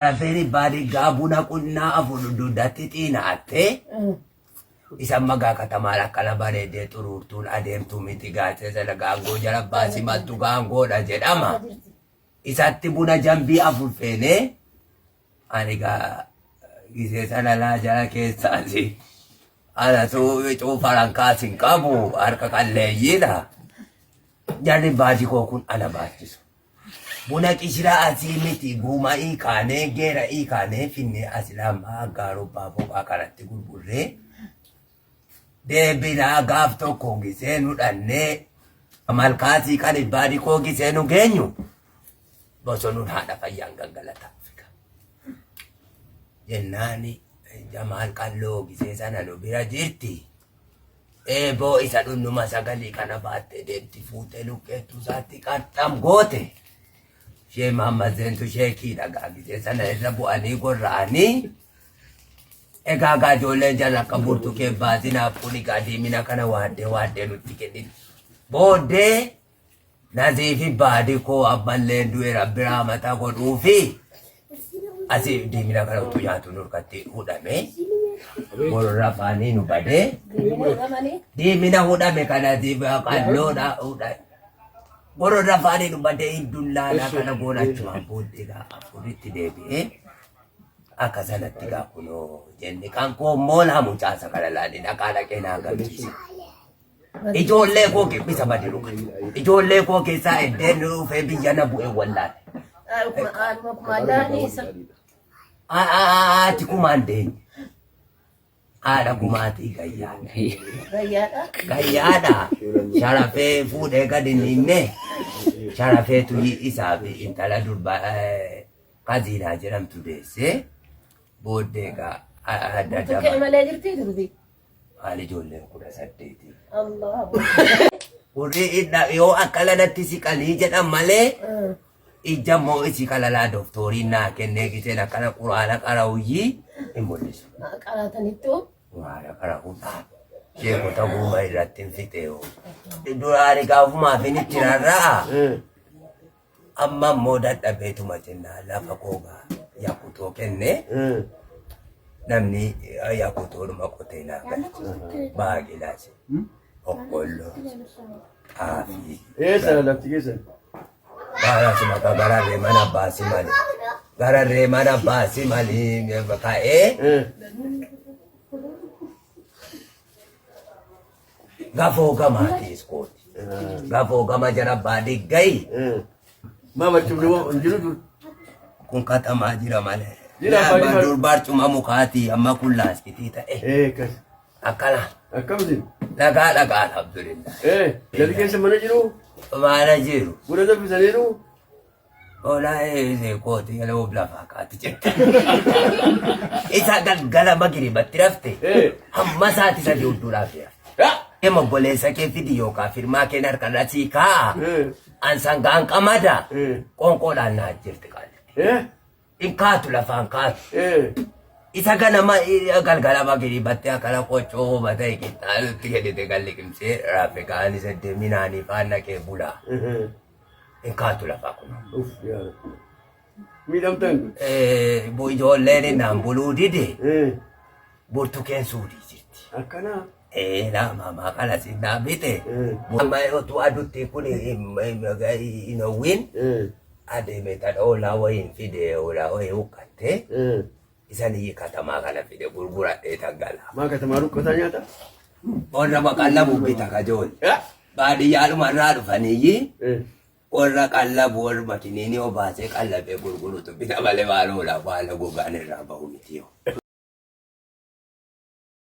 Rafeeri baadiyyaa buna qunnaa afur dugdatti xiinaattee isa magaa katamaan akkana bareedee xuruurtuun adeemtu miti gaazee sana gaangoo jala baasii mattu gaangoodha jedhama. Isatti buna jambii afur feenee ani gaa gisee sana laa jala keessaasi anatu cuufarankaas hin qabu harka qalleeyyiidha. Jarri baadii koo kun ana baachisu. Buna qishiraa asii miti guumaa hiikaanee geera hiikaanee finnee as lama aggaaroo baafoqaa kanatti gurgurree deebinaa gaaf tokko gisee nu dhannee malkaasii kan baadii koo gisee nu geenyu bosonuun haadha fayyaan gangalata Afrika. Jennaani Jamaal Qalloo gisee sana nu bira jirti. Eeboo isa dhunnuma sagalii kana baattee deemti fuutee luqqeettuu isaatti qaxxam goote. Ishee Mahammad Zeentu sheekiidha gaa gisee sana irra bu'anii gorra'anii. Egaa gaa ijoolleen jala akka burtukee baasinaaf kun egaa diimina kana waaddee waaddee nutti kenniti. Booddee Naziifi baadi koo ammallee du'e rabbi raamata godhuufi asii diimina kana utuu nyaatu nurkatti hudhame. Gorora afaanii nu badee diimina hudhame kana qalloodha hudhame. Gorora afaanii nu badee hin dullaanaa kana goona achumaan booddee gaa afuritti deebi'ee akka sanatti gaa kunoo jenne kan koo immoo laa mucaasa kana laali dhaqaa dhaqee naa gamchiisa. Ijoollee koo bisa bade luka. Ijoollee koo keessaa eddeen dhufee biyya na bu'e wallaale. Haati kumaan deenye. Haadha kumaatii gayyaadha. Gayyaadha. Sharafee fuudhee gadi ninne. Sharafeetu isaa fi intala durba kaziinaa jedhamtu deessee booddee egaa adda adda. Malee jirti durbi. Maal ijoolleen 18. Allah. Warri idda yoo akka lalatti si qalii jedhan malee ija immoo isi qalalaa doktoriin naa kennee giseen akkana quraana qara'uyyii hin mul'isu. Qaraatanittu. Quraana qara'uudha. Sheekota guuma irratti hin fixee hoo. Duraani gaafumaaf hin itti rarra'a. Amma immoo dadhabeetuma jennaan lafa koogaa yakutoo kenne namni yakutoodhuma qotee naa galche. Baaqelaas, boqqolloo, xaafii. Eessa lafti keessan? Baasuma ka gararree mana baasi malee. Gararree mana baasi malee ka'ee gafoo gamaati iskooti. Gafoo gama jara baadii gayi. Maa barcumni moo hin jiru dur? Kun katamaa jira malee. Jira abbaa jira. Dur barcuma mukaati amma kun laastitii ta'e. Akkas. Akkana Akkamitti? Dhagaa dhagaa alhamdulillah. Jalli keessa mana jiru? Maana jiru. Buna danfisaniiru? Oolaa kooti yeroo lafaa kaati jette. Isa galgala magiribatti rafte. Hamma saati 3 hudduudhaaf jira. Deema obboleessa kee fidi yookaan firmaa kee harkarra sii kaa'a. An sangaan qamada. Qoonqoodhaan na ajjeefte qaali. Hin kaatu lafaan kaatu. Isa ganama galgala magiribatte akkana qoccoo hubata qixxaanutti kennite galli qimsee rafe kaan isa deeminaanii faana kee bulaa. Hin kaatu lafaa kun. Uff yaa Rabbi. Miidhamtan? Ijoolleen naan buluu dide burtukeen suudii jirti. Akkanaa? Laa maamaa kana si naa bite. Amma utuu adutti kun hin howwin adeeme tadha hoolaa wayiin fide hoolaa wayii huqqattee isan katamaa kana fide gurguradhee taggala. Maa katamaa ruqqataa nyaata? Warra qallabu bita kajool. Baadiyyaadhuma irraa dhufaniyyii warra qallabu warra makiniinii obaasee qallabee gurgurutu bita malee waan hoolaa waan gogaan irraa bahu miti.